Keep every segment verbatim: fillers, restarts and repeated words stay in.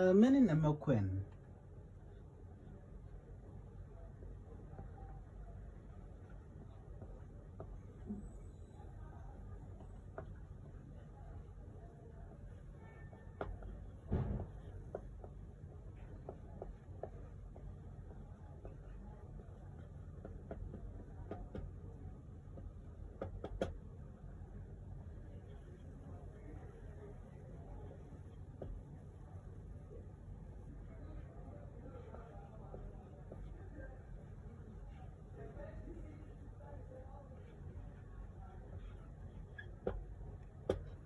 Ɛ, mɛni nɛmɛ kuɛn.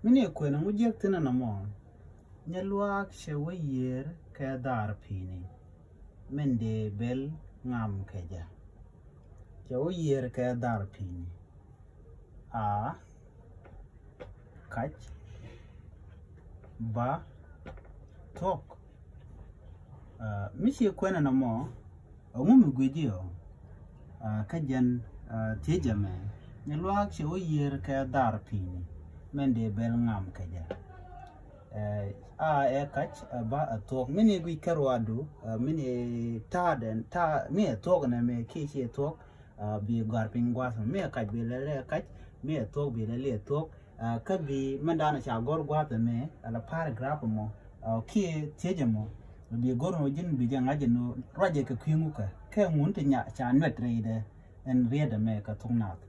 Mini kuɛn ŋu jiɛk thin ɛn ɛmɔ. Nyɛ luaak cɛ wä yiër kɛ dhar pi̱i̱ni. Min dee bel ŋam kɛ jɛ. Cɛ wä yiër kɛ dhar pi̱i̱ni. A, kac, ba, thuɔ̱k. Ɛ, mi ci kuɛn ɛn ɛmɔ, ɛŋu mi guic iɔ? Ɛ, kä jɛn, ɛ, thiec ɛmɛ, nyɛ luaak cɛ wä yiër kɛ dhar pi̱i̱ni, min dee bel ŋam kɛ jɛ. Ɛ, a ɛ kac, ɛ ba ɛ thuɔ̱k, min i̱ guic kɛ ruaadu, ɛ, min i̱ ta̱a̱ dɛn, ta̱a̱, mi ɛ thuɔ̱k nɛ mɛ kiɛ ci ɛ thuɔ̱k, ɛ, bi gɔ̱a̱r piny gua̱a̱th, mi ɛ kac bi lɛ lɛ kac, mi ɛ thuɔ̱k bi lɛ lɛ thuɔ̱k, ɛ, kä bi mɛn da̱a̱n ca gɔ̱r gua̱a̱th ɛmɛ, ala paragraph ɛmɔ, ɛ, kiɛ thiec ɛmɔ, bi gɔ̱r nɔ ji̱n bi jɛ ŋa̱c ɛn nɔ ruacɛ kɛ kui̱ ŋukɛ, kɛ ŋun ti nya ca nuɛt rɛydɛ, ɛn riet ɛmɛ kɛ thuk naath.